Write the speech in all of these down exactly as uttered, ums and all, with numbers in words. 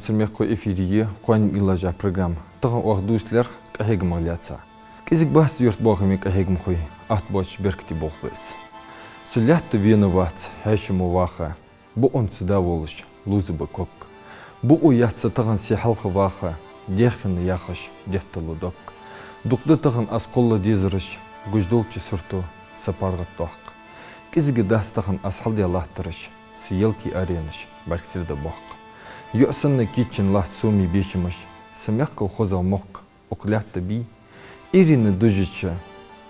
Цу мехкахой, эфире я «Кхоанен уйлаш» яха программа. Тахан оаха дувц лаьрхӀа къахьегамах лаьца. КӀезига бац юртбоахаме къахьегамхой атта боацаш беркате болх беш. Цу лаьтта вена вац хьаьшамо ваха, бокъонца да волаш лувзаб ког. Бокъо яц са тахан се хьалха ваха, деххьана яхаш детталу дог. Дукха да тахан аз кхолла дезараш, гуш долча сурто са паргӀата доккха. КӀезига дац тахан аз хьалдаь латтараш, са ялатий аренаш бӀаргсира да боккха. ЙоӀ санна кийчъяь латт соме бешамаш, са мехкал хозагӀа мохк укх лаьтта бий. Ӏуйрийна дужача,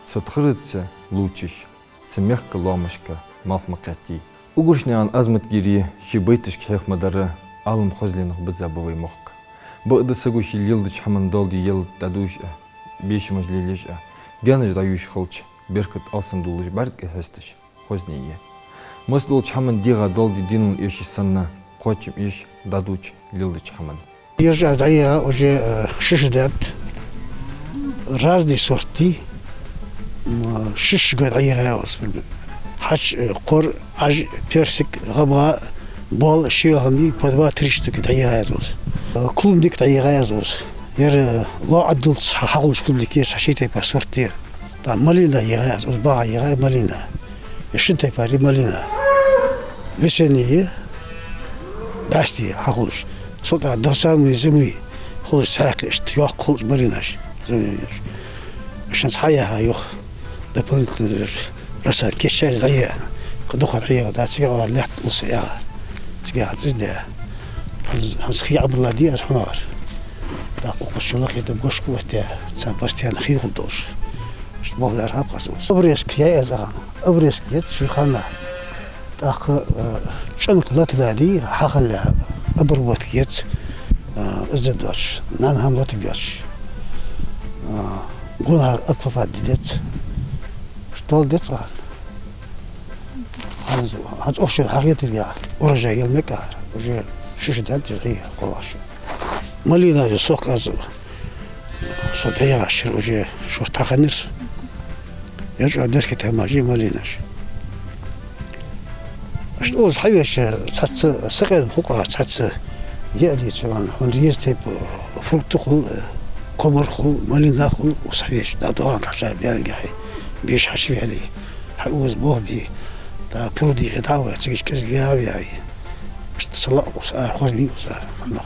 со тхарца лувчаш, са мехка лоамашка малх ма кхеттий. Угоршнаькъан Азаматгире ший байташка хьех ма дарра, Ӏалам хозленах бизза ба вай мохк. Бакъда саго ше леладеча хӀаман доал де ялат дӀадувш а, бешамаш лелаеш а, гаьнаш дӀаювш хилча, беркат алсам дуллаш бӀарга хьесташ хозне я. Масса долча хӀаман дегӀа доал де динал эшаш санна, кхоачам эш дӀадувча леладеча хӀаман. Ераш аз дӀайийгӀа уже, э, ши шу даьд. Разный сорт я. М, шишша гой дӀайийгӀа я аз. Хьач, э, кхор, Ӏаж, персик, гӀабгӀа, бол, ши хӀама я, по два-три штуки дӀайийгӀа я аз. Э, клубника дӀайийгӀа я аз. Ер, э, лоа Ӏаддалца хьа-, хьахулаш клубника я, ший тайпара сорт я. ТӀаккха малина йийгӀа я аз, укхаза багӀа йийгӀа я малина. Ер шин тайпара я малина. Весенний я, бӀаьсти я хьахулаш. Цул тӀехьа до самой зимы хулаш цхьаькха, иштта йоккха хулаш малинаш. Зимой. Шоана цхьа яха юха дополнительно рассада кийчъяь из дӀайийгӀа. Кхы дукха дӀайийгӀа дац, цига лаьтта улс яха. Цига хьа цӀиза де. ХӀанз, хӀанз хий Ӏамрла ди аз хьунагӀар. ТӀаккха укхаза шо лакхе да бошка оттаяь, царна постоянно хий хул долаш. Иштта болх лаьрхӀаб аз укхаза. Обрезка яьй аз, аха. Обрезка ец ший хана. ТӀаккха, э, чӀанк латадаьдий, хьахалле, обработка ец, э, из де доацаш, нана хӀама латаргйоацаш. Э, гонахьара обкопать де деза. Иштта дола деза, аха. ХӀанз, хӀанз общий хьахетаргья, урожай яла мегаргья, уже ши шу даьнна тӀехьа кхоллаш. Малина же сох аз, со дӀайийгӀача шера уже шортта хьахиннай со. Ер чӀоагӀа беркате хӀамаш я малинаш. Иштта укхаза хьавеча, цхьацца сакъердам хул-кх, цхьацца яа дийцар, хьона реза тайпа фрукт хул, комар хул, малина хул, укхаза хьавеча, дӀадоагӀа хьа ша бӀаргеи, беш хьачувале. Хьа укхаза бох бе, тӀаккха пурдий хи дӀа а вай, цига кӀезига вегӀа вегӀа. Иштта са лаьтта укхаза ара, хоза мий укхаза ара, хӀама.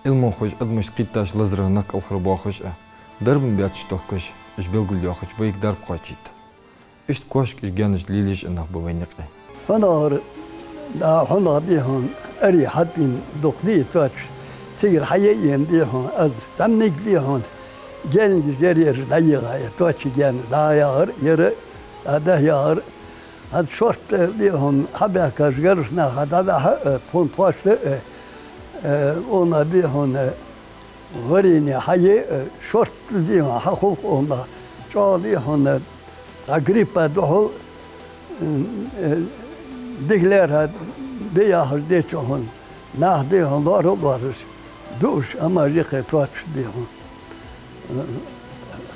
Ӏилманхоша, адамашта кхийттача лазарах нах кӀалхарбоахаш а, дарбан баьцаш тохкаш, уж белгалйоахаш вайга дарба кхоачийт. Иштта кошка уж гаьнаш лелаеш а нах ба вайна юкъе. ХьунагӀар, да, хьунагӀа, дий хьона, ари хьатӀабаьнна дукха дий точ, цигара хьаяйна, дий хьона, аз зӀамига, дий хьона, гаьнаш ер-ераш дӀайийгӀа, я точ гаьна дӀаяхар, ер а дӀаяхар. ХӀанз шортта, дий хьона, хьабаьхкача гаргарча наха дӀабахьа, э, тхона тхоашта, э, э, уна, дий хьона, варенье хьае, э, шортта, дий хьона, хьахул-кх уна. ЧӀоагӀа, дий хьона, цхьа гриппа духьал, м, э, дика лаьрхӀа де яхаш деча хьона. Нах, дий хьона, лоархӀа а лоархӀаш, дуаш хӀамаш я-кх точ, дий хьона. Э,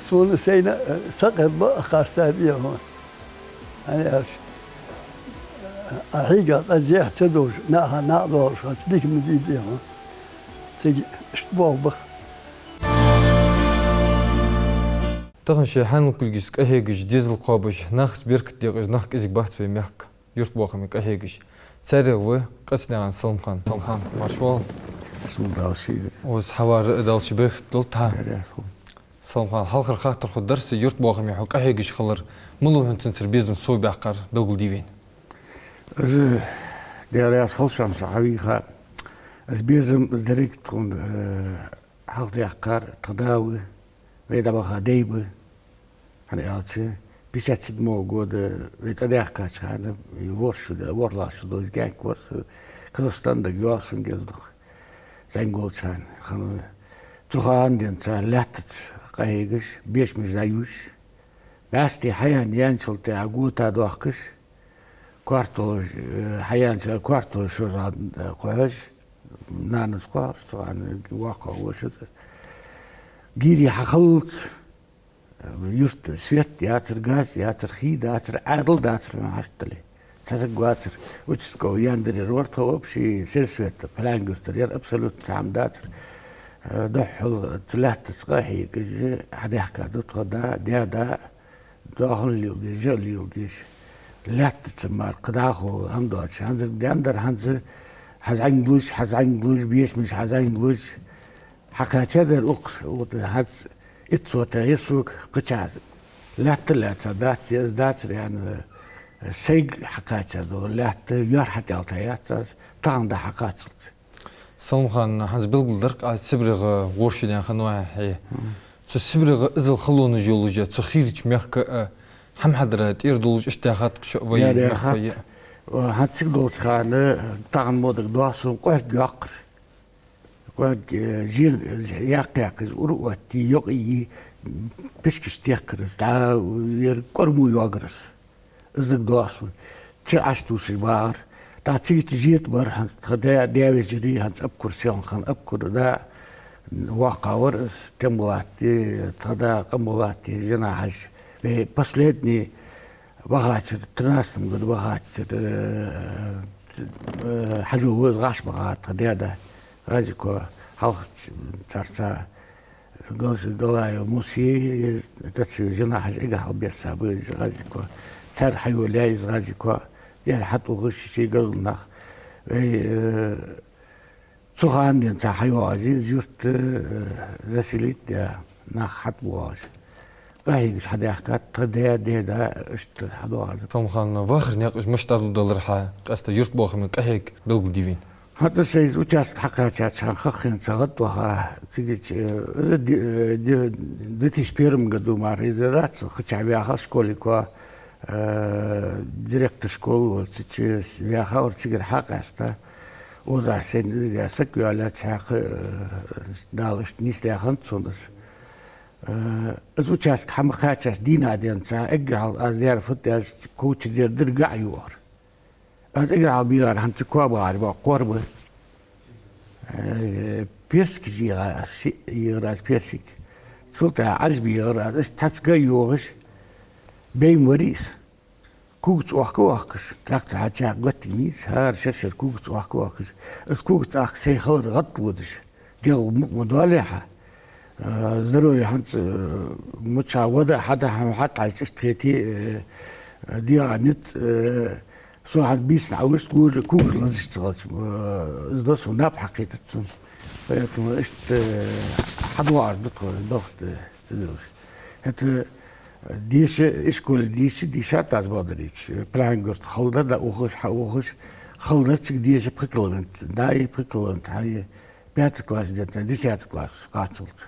сона сайна, э, сакъердабаь а харцахьа, дий хьона. ХӀана аьлча, Ӏа хьийга къа зехьа ца довш, наха накъадоалаш хилча дика ма дий, дий хьона. Цига иштта болх ба-кх. Тахан шоай хьаьнал кулгашца къахьегаш, дезал кхоабаш, нахаца беркат декъаш нах кӀезига бац вай мехка, юртбоахаме къахьегаш. Царех ва Къацнаькъан Саламхан. Саламхан, марша воагӀалва. Сул далши. Укхаза хьавар а далши беркат долда хьа. Саламхан, хьалхара хаттар фуд дар са, юртбоахаме хьо къахьегаш хилар малав хьона цунцара безам совбаьккхар белгалде вайна? Из, Даьла раьза хилва шоана, со хьавийха. Из безам, из деррига тхона, э, хьалхадаьккхар тха да ва, вай дӀабаха дай ба. ХӀана аьлча, пятьдесят седьмого года вай цӀадаьхкача хана, ворхӀ шу да, ворхӀлагӀа шу долаш гаьнкхар со, Казахстане дага йоагӀа сона геза дукха. ЗӀамига волча хана хиннав. Цу хана денз цар лаьттаца къахьегаш, бешамаш дӀаювш, бӀаьсти хьаяьнна, яьнначул тӀехьагӀа гота доахкаш, коартолаш, э, хьаяьннача коартолаш шозза кхухьаш, нанас кхухьар, цу хана воккхагӀа вошас а. Гири хьахиллалца, юрта свет яцар, газ яцар, хий дацар, Ӏаьдал дацар, ма хьаштали. Цхьа саг вацар, участковый яндара яр вар тха общий сельсовета, Пхьилян-Юртара яр, абсолютно цхьа хӀама дацар. Э, духхьал цу лаьттаца къахьегаш хьадаьхкад тхо, да, даь-да, доахан леладеш, жа леладеш. Лаьттаца мара кхы дӀахо хӀама доацаш. ХӀанзарг даьннадар хӀанз хьазӀангдолаш, хьазӀангдолаш, бешамаш хьазӀангдолаш. Хьакхаьчадар укхаза, вот хӀанз итт сотых я сога кхычахьа. Лаьтта лаьца дац, из дацар аьнна, сайга хьакхаьча дола лаьтта йоархӀ хьатӀаялийта яц аз, тахан дӀа хьакхаччалца. Саламхан, хӀанз белгалдаьр-кх аз СибрегӀа гӀоршинен хинна вахьа хье. Цу СибрегӀа иззал халонаш йолаш я, цу хийрача мехка, а, хӀама хьадар тӀера долаш иштта даьхад-кх шо вай мехка. Даьхад. ХӀанз цига долча хана, тахан мо дагадоагӀа сона, къоарг йоаккхар. Къоарг, э, жин, э, яккха-яккха из ура оттае, йокъае, пишкаш техкар из, дӀа, ер кӀормо йоагар из. Из дагадоагӀа сона. Чу Ӏаш тувсаш багӀар. ДӀа цига чу жета бар, хӀанз тха даь-, даь-вежарий, хӀанз абакур селхан хинна, абакур да, воккхагӀа вар из, Тембулат, э, тха да Къамбулат, э, Жина-Хьажа. Вай последний вахачар, тринадцатом году вахачар, э, э, хьажол веза гӀаш баха тха даь-да. ГӀазико хьалхарча царца Гал-, Галаев Муси, Таци Жина-Хьажа, эггара хьалха бесса ба из ГӀазико. Цар хьайолаяьй из ГӀазико. Дера хьатӀаухаш ший-ший гаргара нах. Вай, э, цу хана денз хьайоагӀаш я из юрт, э, заселить даь, нах хьатӀабоагӀаш. Къахьегаш хьадаьхкад тха даь-да, иштта хьадоагӀар. Саламхан, вахара наькъаш мишта да, дӀадоладелар хьа, къаьстта юртбоахаме къахьег белгалде вайна. ХӀанз са из участке хьакхаьчача хана хаххенца гӀадваха, цига чу, э, ди-, э, ди-, две тысячи первом году мара из дац, кхычахьа ваьха школе кхо, э, директор школы вар, цу чу ваьха вар, цигара хьакъаьста. Оза сен из я саг йоалаяь цхьаькха, э, Дала иштта нийсдаь хиннад сона из. Э, из участке хьа ма кхаьчача дийнахьа денз, эггара хьалха аз даьр фуд аьлча, кхувча дер дир гаӀ йоагӀар. Аз эггара хьалха бийгӀар хӀанз цу коа багӀар ба, кхор ба. Э, персикаш йийгӀа аз, шиъ йийгӀар аз персик. Цул тӀехьа Ӏаж бийгӀар аз, иштта цхьацца га йоагӀаш, бейма вар из. Когаца оахка-оахкаш, трактор хьачакх готтиг мийца, хӀара шер-шер когаца оахка-оахкаш. Аз когаца ахка сай хилар гӀадводаш. ДегӀ мукъа ма доаллий хьа. Э, здоровье хӀанз, э, мича вода хьада хьа-, хьатӀахьежача иштта хете, э, дегӀа низ, э, со хӀанз бийсанна Ӏовирза, гожа когаш лазаш ца хилча, э, из да сона наб хьакхетац сона. Поэтому иштта, э, хьадоагӀар да тхо, бахта, э, ца делаш. ХӀаьта деша, ишколе деша, дийшад аз бакъдар ича. Пхьилян-Юрта хала дар, дӀаухаш, хьаухаш, хала дар цига деша пхи километр. ДӀа а пхи километр, хьа а. Пятый класс денз, десятый класс кхаччалца.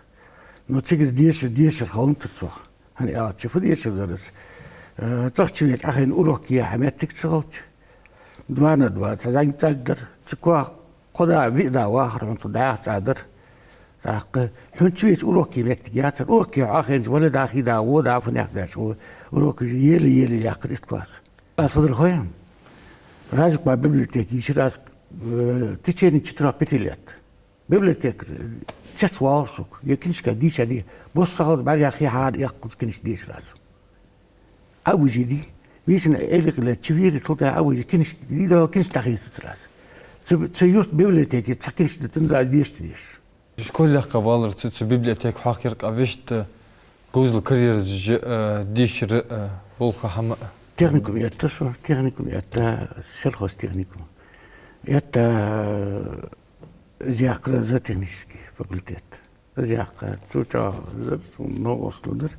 Ну, цигара деша, дешар хиланзар цох. ХӀана аьлча, фу дешар дар из? Э, цӀагӀа чу веча, Ӏохайна урок е хьа моттиг ца хилча. Два на два, цхьа зӀамига цӀалг дар. Цу коа кхо да, виъ да вахар хьона, цу дӀаьха цӀа дар. ТӀаккха хьона чу веча урок е моттиг яцар. Урок е Ӏохайнача вале дӀа хий да, во да, фуннагӀа даьча, во урок еле-еле яьккхар итт класс. Аз фу дар хой-м? ГӀазикъа библиотеке йийшар аз, э, в течение четырёх-пяти лет. Библиотекарь, э, цецвоалар сога, е книжка дийша де, бос сахалца бӀарга хий хьаэккхалца книжка дешар аз. Ӏовижийте, вийсанна эликъ лет чу вийра, цул тӀехьа Ӏовижийте, книжка дийдола, книжка дӀахийцацар аз. Цу, цу юрта библиотеке цхьа книжка дитанзар аз деша ца деш. Школа яьккха валар цу, цу библиотеке хьокхар-кх вешта говзал карьера, э, дешара, э, болх, хӀама. Техникум этта со, техникум этта, сельхозтехникум. Этта, э, из яьккхар зоотехнический факультет. Из яьккха, цу чу зар, цу новкъостал дар.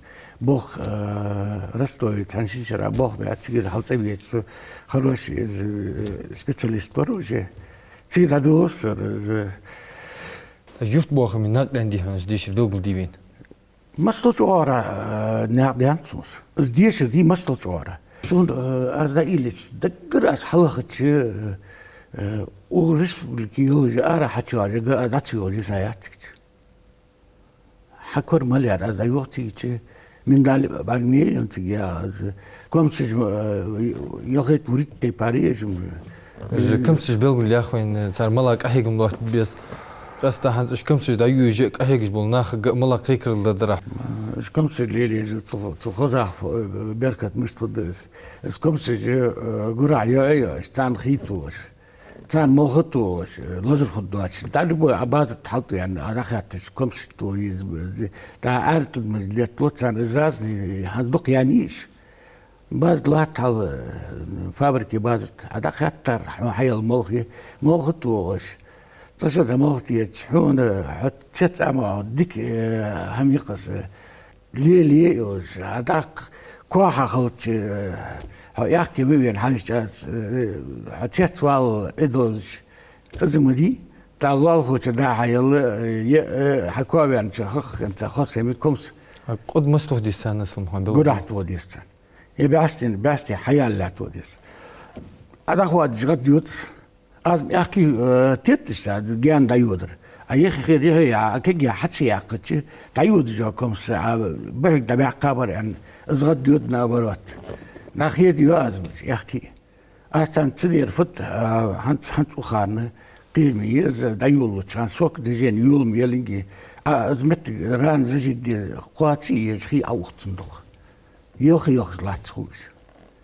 Болх, э, Ростове цхьан шин шера болх баь, цигара хьал цӀавеча, цу хороший из, э, специалист вар уже. Цига дӀадолаш сар, из, э, Юртбоахаме накъадаьннадий хьона из дешар, белгалде вайна? Массадолча оагӀора, э, накъадаьннад сона из. Из дешар дий массадолча оагӀора. Сона, э, аз дӀаийлача, даггара аз хьалахача, э, э, укх республике йолаш, ара хьачуяьлча, га аз дӀа ца йоагӀаш йиса яц цига чу. Хьакора мел яр аз дӀайоагӀа цига чу. Миндале бӀаргнеян цига я аз. Комсаш, э, ялхайтта-вурийтта тайпара я уж. Уж комсаш белгалъяьй вайна, цар мел къахьегам лоаттабе беза. Къаьстта хӀанз уж комсаш дӀайоаеш, къахьегаш бола нахага мел кхайкарал дергдар. Уж комсаш лелаеш, цу, цу хозах, э, беркат мишта хургда из. Из комсаш, э, гурахьа йоӀ а йоӀаш, царна хий тохаш, царна молха тохаш, э, лазар хургдоацаш. ДӀа любой а базар тӀа хьалтӀаваьнна, а дӀахаьттача комсаш тохаш, из, из, дӀа аьрда тудамаш летталу царна, из разный, хӀанз дукха яьннай уж. Базар латта хьал, э, фабрике базар тӀа, а дӀахаьттар хьона хьаяла молха, молха тохаш. Цкъа ша дӀа молха тохача, хьона хьо цецама дика, э, хӀама йикъас, э, лелае йолаш, а дӀаккха коа хьахилча, э, хьо аьхке ма вена хьажача, э, хьо цецвала Ӏи долаш, из ма дий, тӀа лоалахочун дӀа-хьа яла, э, е, э, хьа коа ваьннача хахханца хосхеми комс. А кӀуд мас тоха деза царна, Аслам-хьон, белгал? Гурахьа тоха деза царна. Е бӀаьстен, бӀаьсте хьаялале тоха деза. А дӀахоадаш гӀадйода из. Аз аьхке, э, тетташ да, гаьна дӀайодар. А ехе хир, ехе я, а кегий хьа ца яьккхача, дӀайодаш йола комс, а, бӀарг дӀабаьккха бар аьнна, из гӀадйода, наоборот. ДӀахеда йода аз аьхке. Аз царна ца дера фуд, а, хӀанз, хӀанз укхарна кхераме я из дӀайолалуча хана, сок движени йоламе яланге, а, из моттиг рана зажигать де кхоачаш, еш хий Ӏоухаш цун дукха. Елха-елхаш латташ хул уж.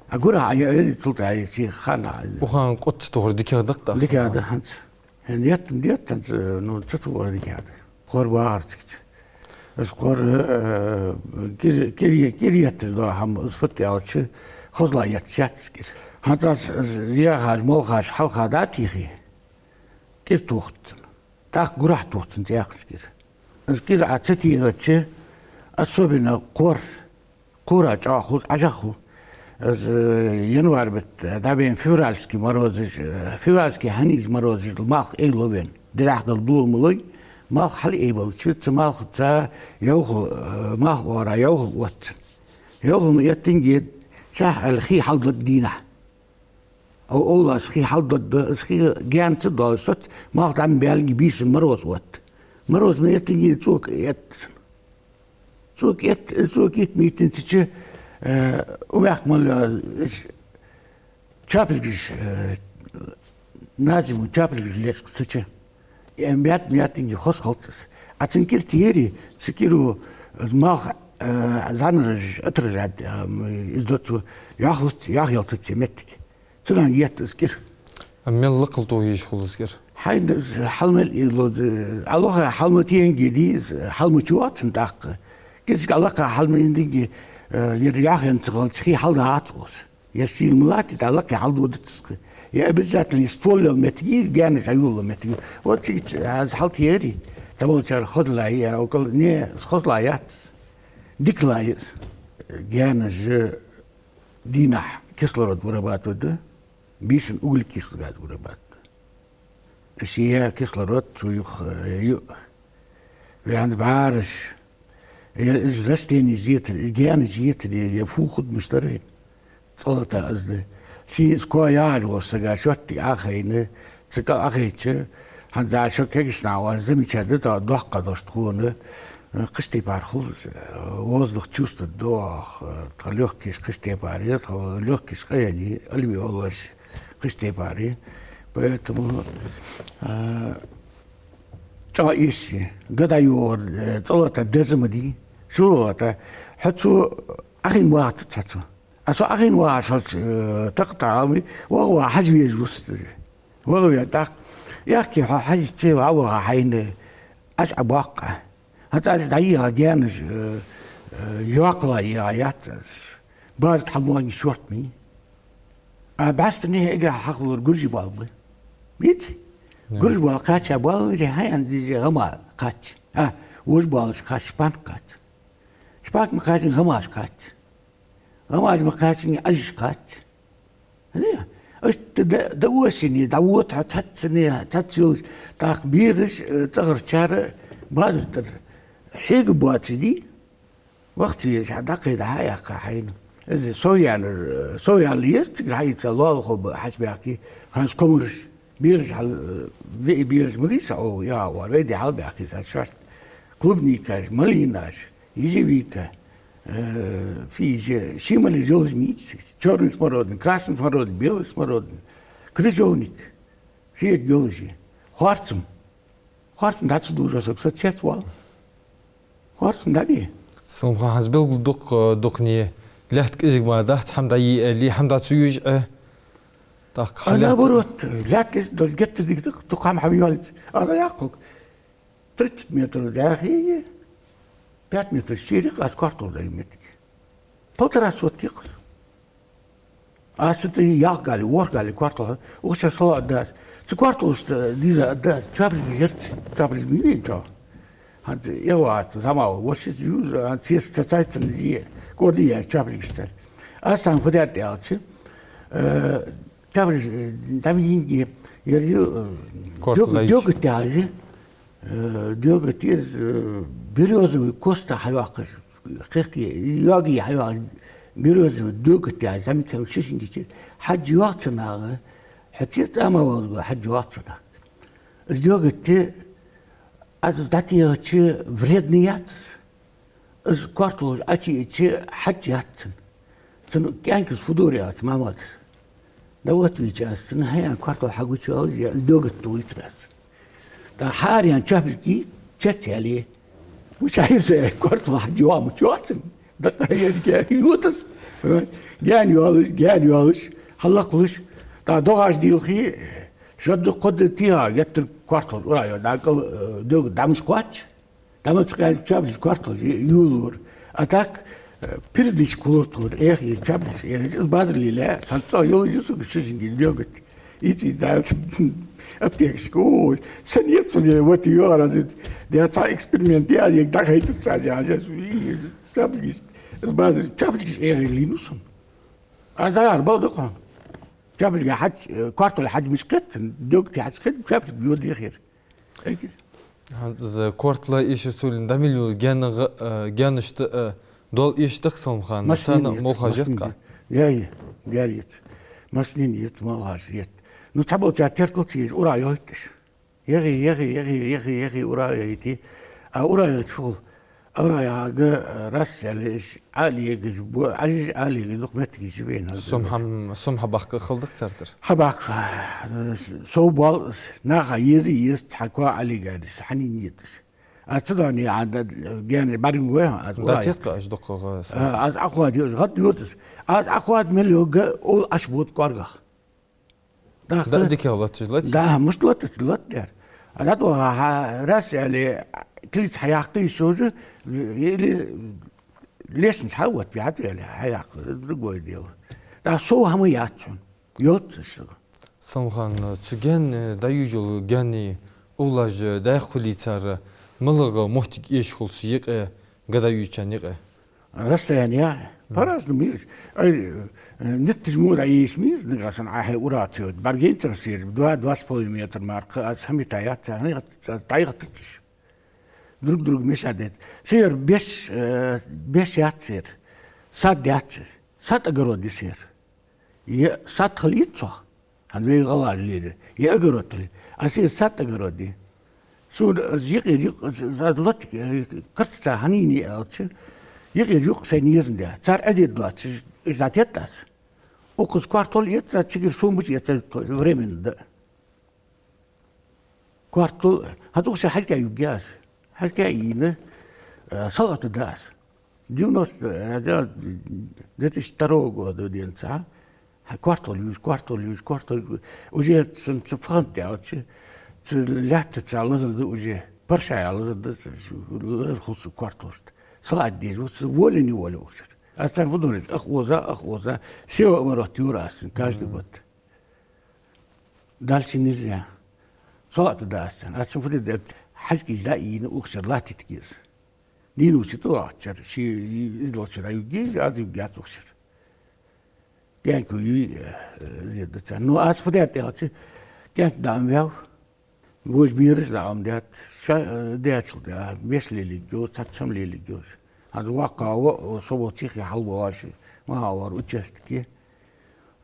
А гурахьа а йоӀ, йоӀ цул тӀехьа ший хана. Укхарна кӀуд ца тохар дикагӀа да-кх, тӀаккха? ДикагӀа да хӀанз. ХӀанз етта, етта хӀанз, ну, ца тохар дикагӀа да. Кхор бахар цига. Из кхор, э, кӀир, кӀир, кӀир етташ дола хӀама, из фуд аьлча, хозла етташ яц из кӀир. ХӀанз аз, аз яхаш, молхаш хьалха дӀатехе, кӀир тохац цун. ТӀаккха гурахьа тохац цун, цӀаькха из кӀир. Из кӀир Ӏа ца техача, особенно кхор, кхора чӀоагӀа хул, Ӏажах хул. Из, э, январь бетта дӀабена февральски морозаш, э, февральски хьанийжа морозаш, малх эйлавенна, дедахь дала дола ма лой, малх хьалъайбелча, цу малхаца йовхал, э, малх оара йовхал отт. Йовхал ма эттинге, шахьал хий хьалдода дийнахьа. Ов-, овлас хий хьалдода, из хий гаьна ца доалаш соц, малх дӀа ма баьлинге бийсан мороз отт. Мороз ма эттинге, цӀока этт. ЦӀока этт, цӀока итт меттинца чу, э, умехк мала, э, чапилгаш, э, назиму чапилгаш лечкъа цу чу. Э, мят-, меттинге хоза хилац из. А цун кӀир тӀера, цу кӀира малх, э, зӀанараш, атараш, э, из доцу, йӀохлац, йӀохъялац цу моттиге. Цунах етт из кӀир. А мел лакхал тоха езаш хул из кӀир? Хьайна из хьал мел илод, а лакха хьал ма тенге дий из, хьал ма чу вац цун тӀаккха. КӀезига а лакха хьал ма индинге, э, ер йӀохъяьнна ца хилча, хий хьалдагӀац укхаза. Ер сийла ма латте, тӀаккха лакхе хьалдодац из кхы. Ер обязательно ствол йола моттиг я, гаьнаш хьайола моттиг я. Вот цига аз хьалтӀаера, цхьаболчар хозлай яр, окал, не, хозла яц. Дикла я из. Гаьнаш дийнахьа кислород вырабатывать ду, бийсан углекислый газ вырабатывать ду. Ший я кислород цу юха, э, ю. Ваьнна бӀараш, э, из растенеш етар, из гаьнаш етар, е, е фу хургда мишта дар вайна. ЦӀалата из да. Ший из коа яхаш вола сага шоттиг Ӏохайна, цу кӀал Ӏохайча, хӀанз шо кегийча наха замечать даьд, доккха дош тхона, э, кхыча тайпара хул из, э, воздух чувствовать ду оаха, э, тха лёгкеш кхыча тайпара я, тха лёгкеш къаьна я, альвеолаш кхыча тайпара я. Поэтому, э, чӀоагӀа эшаш я. Гада йогӀар, э, цӀалата деза ма дий, шулата, хьо цу Ӏохайна вахийтац хьо цу. А со Ӏохайна вагӀаш хилча, э, такъ тӀа ала ма вий, ваха-ваха хьажа везаш ва со. ВагӀа ве тӀаккха. Аьхки хьо хьажача, ваха-ваха хьайна Ӏаж Ӏобоаккх Ӏа. ХӀанз Ӏаж дӀайийгӀа гаьнаш, э, э, йоккхала йийгӀа яц. Базар тӀа хьалмоагӀа шортта ма йий. А бӀаьстенеи эггара хьалха хулар гуржий боал ба. Вийций? Да. Гуржий боал кхаьча, боал вири хьай ан диже гӀама кхаьча. А, вож боалаш кхаьча, шпанк кхаьча. Шпанк ма кхаьчанге гӀамаш кхаьча. ГӀамаш ма кхаьчанге Ӏажаш кхаьча. Хьажий? Иштта да, да осени, дӀавода хьо цхьаццане, цхьацца йолаш, тӀаккха бераш, э, цӀагӀарчар базар тӀара хьега боацаш дий, вахта везаш, хьа дӀакхайда хьаяьккха хьайна. Из совъяьннар, э, совъяла еза цигара хьаийца лоалахо ба хьачубаьхке, хӀанз комараш, бераш хьал, э, ве-, бераш ма дий са, о, я, о, вай ди хьалбаьхке са шоашта. Клубникаш, малинаш, ежевика, э, фи, же, ший мел йолаш мича, чёрный смородина, красный смородина, белый смородина, крыжовник, фи йолаш. Хоарцам. Хоарцам дӀа ца дужа саг, со цецвоал. Хоарцам дӀабе. Салмхан, хӀанз белггала дукха, дукхане лаьтта кӀезига ма дац, хӀама дӀайийя аьле, хӀама дӀа ца юьжий Ӏа? ТӀаккха а, хьа лаьтта наоборот, лаьтта кӀезига долаш геттара дика да-кх, дукха хӀама, хӀама йоалаеш. Аз яхар хьога, тридцать метров дӀаьхий, пять метров шера я-кх аз картол дӀайийя моттиг. Полтора сотки я-кх из. Аз цу тӀа ялх гале, ворхӀ гале картол, укх чу салаӀа дац. Цу картолашца дийза а дац, чоапилг ерц, чоапилг ма йий чӀоагӀа. ХӀанз эгӀа вац, заман вошиц юз, хӀанз сес ца цайцан зе, кӀордаде яьй чоапилгашца. Аз царна фу даьд аьлча, э, чоапилг, э, дӀа ма йийя, ер ю, э, картол дёг-, дӀайийя. Дёгат яхаш, э, дёгат из, э, берёзовый куста хьайоаккхаш, кхехкий, йоагий хьайоаккхаш, берёзовый дёгат яхаш, зӀамига хӀама шишингича хьаж йоагӀа цунах, хьо цецӀама волга хьаж йоагӀа цунах. Из дёгат, аз из дӀатехача, вредный яц из. Из картол Ӏочуйийча хьаж яц цун. Цун кӀаьнкас фу дора аьлча, Мамадас. ДӀаоттавийча аз цунна, хӀаьта картол хьагучаяьлча, дёгат тохийтар аз цунна. ТӀаккха хьаараяьнна чоапилг чецъяьлча, мичахьа йир са картол хьаж йоагӀа, мича йоагӀа цун. Дакъа хьаерга йотас. Гаьна йоалаш, гаьна йоалаш, хьалакхалуш. ТӀаккха догӀаш дийлхе, шозза-кхозза тӀехьа геттара картол ура йо, дӀакъал, э, дёгат дӀа мича кхоач. ДӀа мича кхаьча чоапилг картол юллур. А так, э, пердаш хулар тхона, эхь, чоапилг, эхь, из базар лелае, сан цӀа йолаш я сога шишинга дёгат. Ици да аптекашка, о, сенна еццо де, вот йоагӀар аз, де цхьа эксперимент я, я дӀахайтац аз, я, я, и, чоапилг, из базар, чоапилг эхь лийннав сона. Аз дагар бакъда хьона. Чоапилга хьаж, э, картола хьаж мича кхет, дёгата хьаж кхет, чоапилг йодехир. ХӀанз картол эшаш сулин дӀа мел йола гаьна, э, гаьнашта, э, доал эшаш да-кх, Салмхан, массанена царна а молхаш ет-кх? Массанена ет, массанена ет. Массанена ет, молхаш ет. Ну, цхьаболчар теркал ца еш, ура йохийташ. Яхий, яхий, яхий, яхий, яхий, ура йохийте. А ура йохийта фу хул? Ура йохийта, э, раз аьле, иш Ӏалегаш, бо-, Ӏажиж Ӏалегаш дукха моттигаш я вайна. Сом хьам-, сом хьабаккха хала да-кх цар тӀара. Хьабаккха, э, сов боал, наха еза, еза, хьа коа Ӏалега деш, хьанийна еташ. А цу дани а да, гаьна бӀаргагой аз, ура йохийта. ТӀаккха аш дукха гӀа са. А, аз Ӏохоаде, гӀад йотас. Аз Ӏохоаде мел йоагӀа, ол Ӏаш бод кӀоаргах. ДӀа дикагӀа латташ латт? Да, мишта латташ латтар. А дӀатӀаваха хьа раз аьле, клиц хьаяккха йиш йолаш, или лестница хьаотта, бӀаьтта аьле, хьаяккха, другое дело. ТӀаккха сов хӀама яц хьона, йоццаш. Салмхан, цу гаьна, дӀаюжал гаьна, уллаш дӀаьха хулий цар, малагӀа моттиг эшаш хул цу юкъе, га дӀаюжачарна юкъе? Расстояние по-разному. Ай, э, нитташ мо дӀаеш ма еза нагахь санна, Ӏа хьай ура ца йода. БӀаргайна тара сера, два, два с половиной метра мара кхы аз хӀама йита яц, хӀана яц, дӀайхаттачаш. Друг друга мешать дайта. Сера беш, э, беш яц сера. Сад яц сера. Сад огород я сера. Е сад хилийта цох. ХӀанз вай гӀалгӀаша лелае, е огород хилийта. А сера сад огород я. Сона из юкъера юкъ, аз лоттиг, э, карцаца хьанийна аьлча, юкъера юкъ сайна езандаь. Цар Ӏадет доацаш, из дӀатетта аз. Укхаза картол эца, цигара сом мича эца, временно да. Картол, хӀанз укх чу хьажкӀа югге аз. ХьажкӀа йийна, э, салаӀа тӀа да аз. Девяносто, э, да, две тысячи второго года денз, а? Хьа, картол юж, картол юж, картол юж. Уже цун цу фахант яьлча, цу лаьттаца лазар да уже. Паршая лазар да, лазар хул цу картолашта. СалаӀа деш, вот цу волей-неволей укх чура. Аз царна фу дора, ах оза, ах оза. Сева оборот йора аз цун каждый год. Дальше нельзя. СалаӀа тӀа да аз царна. Аз царна фу де деза, хьажкӀаш дӀа а йийна, укх чура латтийта еза. Дийнахьа цу тӀа вахача, ши из долча дӀаюгге, аз югге укх чура. КӀаьнко юй, э, зе да царна. Ну, аз фу даьд аьлча, кӀаьнк дӀа Ӏомаваьв, вож бераш дӀа Ӏомадаьд, ша, э, дечул да, беш лелийгйолаш, цхьацца хӀама лелийгйолаш. Аз воккха ва, со волча хьалвоагӀаш, ма вар участке.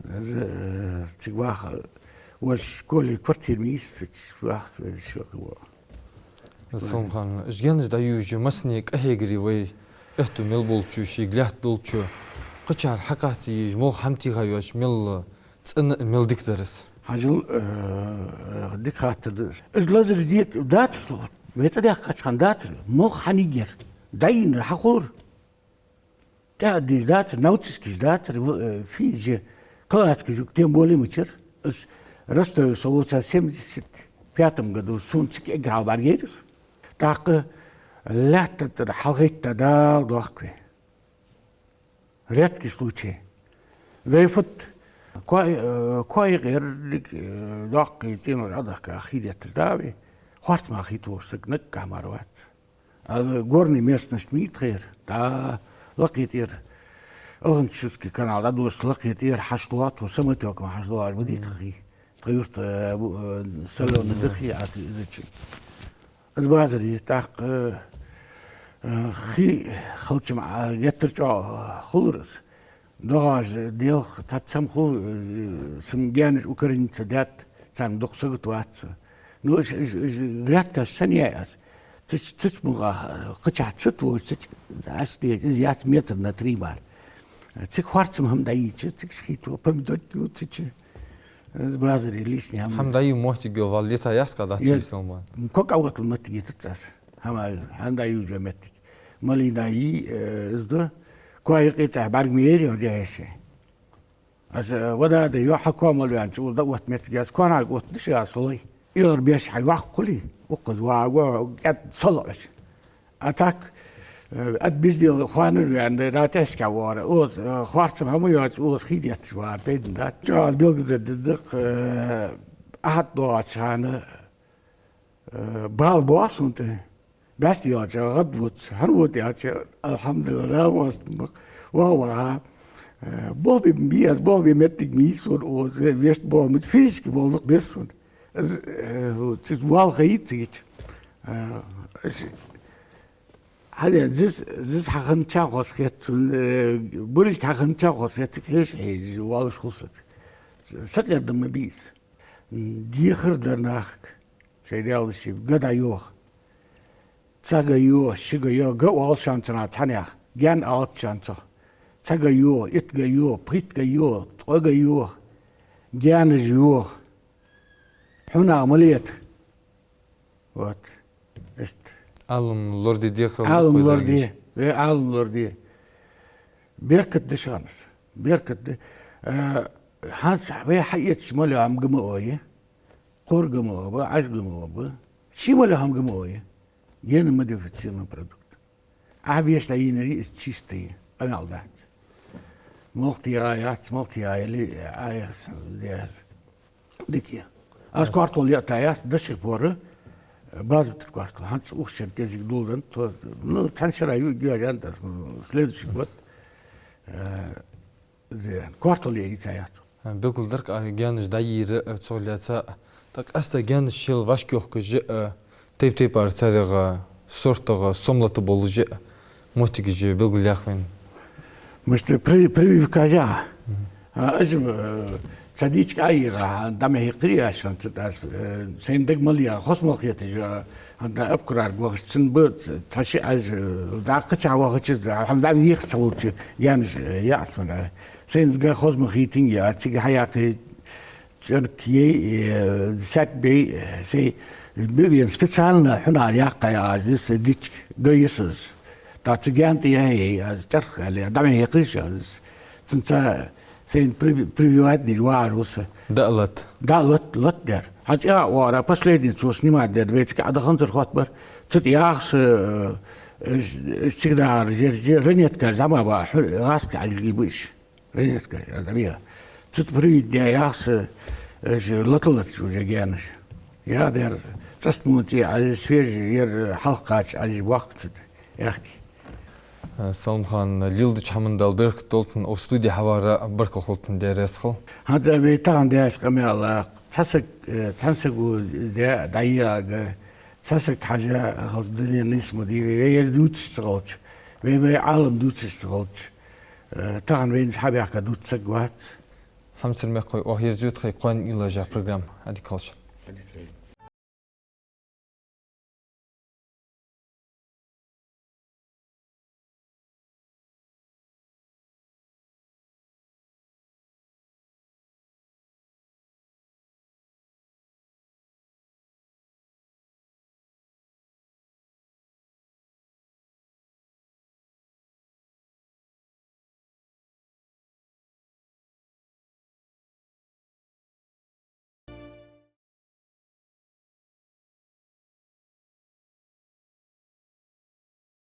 Э, цига ваха, вож школе квартира ма йиса, цига ваха, шо хӀама. Салмхан, уж гаьнаш дӀаюжаш, массане къахьегарий вай, аьттув мел болчо, шийга лаьтта долчо, кхычар хьакхача езаш, молха хӀама теха йоацаш, мел цӀена, мел дика дар из? Хьажал, э, дика хаттар да из. Из лазар дета дацар, вай цӀадаьхкача хана дацар, молха хьанийгар, дӀайийна хьахулар. ТӀехьа дийш дацар, навцашкаш дацар, в-, э, фи же, калацкаш жук тем более мичара. Аз Ростове со волча семьдесят пятом году сона цига эггара хьалха бӀаргайайра аз. ТӀаккха лаьтта тӀара хьалхайтта Дала дохк вай. Редкий случай. Вай фуд, коа-, э, коа юкъера дика, э, доккхий цӀенор Ӏодахка хий деттар да вай. Хорца мара хий тохаш саг наггахьа мара вац. Аз горный местность мийта хер, да, лакхе тӀера, Алханчусский канал дӀадоссаш лакхе тӀера хьашлоа, тхо самотёком хьашлоа, аш ма дий тха хий. Тха юрт, э, бу-, э, солёный да хий, а, из чу. Аз базар е, тӀаккха, э, хий халчам, а, геттара чӀоагӀа хулар аз. ДогӀаш делха, тхаца хӀама хул, э, сона гаьнаш укорениться даьд, царна дукха сагот вац. Ну, уж, уж, уж грядкаш санна яьй аз. Цич, цич мугӀа, кхычахьа цит волча, цич, аш деча, из яц метр на три мара. Цига хорца хӀама дӀайийча, цига хий то, помидорки ю цича. Из базар е лишний хӀама. ХӀама дӀайийя моттиг йола вал леца яц кхы дац Е, чуйсалма. Ког а ватал моттиг йитац аз. ХӀама, хӀама дӀайийя моттиг. Малина йий, э, из да. Коа юкъе тӀехьа бӀарг ма яйра, йо, дехьа ше. Аз, э, вада да, йо, хьа коа мала ваьнна, цу да отта моттиг яц, коанага отта диш аз лой. Эггара беш хьай ваккхали, укхаза ваго, кӀед салоӀаш. А так, э, от бездела хоанар ваьнна, да тӀехьашка вара. Оз, э, хорца хӀама йоаца, оз хий детташ вар, пайда дац. ЧӀоагӀа белгалдергда, э, ахат доагӀача хана, Э, бала боагӀа сона тӀа. БӀаьста йоагӀача гӀадвуц, хӀана вуц аьлча, алхьамдулиллахӀ, ва-, ва-, ва-, э, болх бе ма бий аз, болх бе моттиг ма йий сона укхаза, вешта болх ма, физически болх дукха беза сона. Аз, э, вот, цу вала ха йиц цигача. Э, аз, хьаде, зиз, зиз хьахиннача хоза хет сона, э, бурилг хьахиннача хоза хет, цига хьежа, хьежа, валаш хул со цига. Сакъердам ма бий из. Дехар дар нахага. Шоай Даьла ший га дӀайоха. Цхьа га йоха, ши га йоха, га оал шоана цунах цхьаннех, гаьна оалац шоана цох. Цхьа га йоха, итт га йоха, пхийтта га йоха, ткъо га йоха, гаьнаш йоха. Хьунагӏа ма лета. Вот. Иштта. Ӏалам лораде дехар Ӏалам лораде, вай Ӏалам лораде. Беркат да шоана из. Беркат да. Э, хӀанз вай хьаэцаш мел йола хӀама га ма оае. Кхор га ма оаба, Ӏаж га ма оаба. Ший мел йола хӀама га ма оае. Генно-модифицированный продукт. Ӏа беш дӀайийна из чистый, къамаьл дац. Молхтий гӀа яц, молхтий гӀа яле, Ӏа яц, яц. Дика я. Аз картол яьтта яц, до сих пор, э, базар тӀара картол. ХӀанз укх шера кӀезига дулдан, то, ну, цхьан шера ю-, ю-, ян дац, ну, следующий год, э, зе, картол яйта яц. А, белгалдар, а, гаьнаш дӀайийра, а, цох лаьца, тӀаккха къаьстта гаьнаш шел вӀашкайохкаш, а, тайп-тайпара царех, сортах, сомлата болаш, моттигаш белгалъяьхай вайна. Мишта при-, прививка жа. Мгм. А, аз, э, цхьа дичка Ӏайийра, дӀа ма хьекхарий аз шоана, цу тӀа аз, э, сайна дага мел яь, хоза мел хеташ, а, хӀанз обкурарга вахача, цун ба, цхьа ши аз, э, дӀа кхычахьа вахача, хӀама дӀа ма вийхача волча, гаьнаш, э, яц сона. Сайна га хоза ма хийтинге, аз цига хьаяьккхай, чӀарг яй, э, саг бей, э, сай, бивен специально хьунагӀа яьккхай аз, виса дичка, га йиса аз. ТӀаккха цу гаьна тӀа яхье, аз чӀарх аьле, дӀа ма хьекхарий аз. Цунца сайна при-, прививать деш вагӀаш ва со. ДӀа а лат. ДӀа а лат, лат дер. ХӀанз а оара последний цо снимать дер, вай цига Ӏа даханзар хоттабар. Цу тӀа яхаш, э, э, цига дахар, жер, жер, ранетка зама ба, хӀу-, гӀаска Ӏалги буш. Ранетка, а, дӀабеха. Цу тӀа привить де яхаш, э, латалаташ уже гаьнаш. Я дер, цӀаст мунци, а, свежий, ер, хьалха кхача, а, бохк цу тӀа, яхки. Э, Салимхан, леладеча хӀаман Дала беркат долда хьона, укх студе хьавара баркал хилда хьона, Даьла раьза хилва. ХӀанз вай тахан даьча къамаьла, цхьа саг, э, цхьан саго де дӀайиага, цхьа саг хьажа, хаза дуне нийса ма дий, вай, вай ер дувцаш ца хилча, вай, вай Ӏалам дувцаш ца хилча, э, тахан вайна хьабаьхка дувца саг вац. Хьамсара мехкахой, оаха ерзаю тхай кхоана уйла еш йола программа. Ӏадика хийла шун.